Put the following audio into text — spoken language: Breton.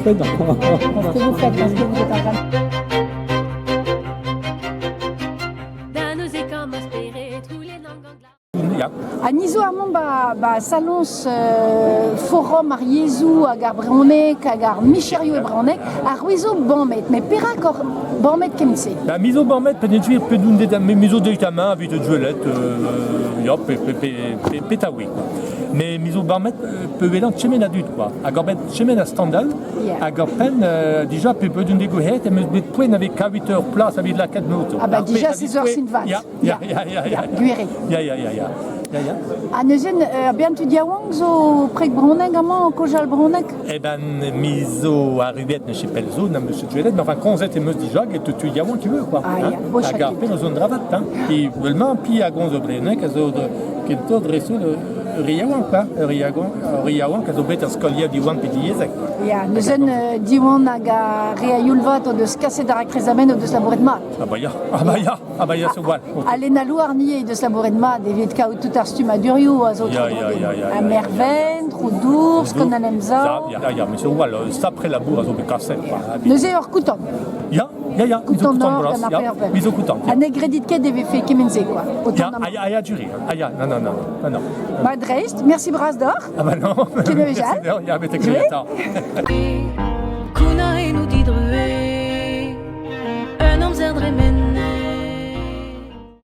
fait dans Ce que vous faites, ce que vous êtes en train de Ya. Ha ni zo amañ ba, ba saloñs euh, forum ar yezhoù hag ar brezhoneg hag ar micherioù e brezhoneg ar c'hwi zo bamet. Met perak oc'h bamet kement-se? Ba, mi zo bamet peogwir pedoun det me zo deuet amañ evit gwelet euh, ya, pe, pe, pe, pe, petaoui quoi. Mais mi zo bamet peuvelan chemen a dud quoi. Hag ur bet chemen a standal Yeah. hag ur penn euh, dija pe pedoun degouezhet em eus bet poent avec 8 heures plas evit lakaat ma auto. Ah bah Ar dija pezh a 6 heures vit sin vat. Ya, ya, ya, ya, ya. Gwir eo. Ya, ya, ya, ya. Ya, ya. Ha neuze, ur bern tud yaouank zo preg bronneg amañ, o kojal bronneg? Eh ben, mi zo arrivet ne pell zo, n'am eus ket gwelet, mais enfin, komzet em eus dija get tud yaouank ivez, quoi. Ah, hein. ya, bo Hag ar chaket. penn o zo un dravat, hein. Pi velmañ, pi a gomz brezhoneg a zo kentoc'h dreist-holl ur yaouank, quoi. Ur yaouank, ur yaouank a zo bet er skoliad Diwan pe divyezhek. Ya, neuze Diwan hag ar re a youl vat o deus kaset ar raktres amen o deus labouret mat. Ah bah ya, ah bah ya, ah bah ya, so gwall. Ha Lena Louarn ivez he deus labouret mat evit kaout tout ar stummadurioù a zo Ya, ya, ya, ya, Ha ya, Mervent, Roudour, Skon an Emsav. Ya, ya, mais so gwall, sapre labour a zo bet kaset, quoi. Neuze ur koutant. Ya, ya, ya, Koutant mizo nord bras, gant ar ya, per benn. mizo koutant. Ha ne gredit ket e vefe kement-se, quoi. Ya, Autant ah ya, ah ya, juri, ah ya, non, non, non, non, non. Ba dreist, merci bras deoc'h. Ah bah non, Kenavo merci deoc'h, ya, betek Jouer. re Kuna eno.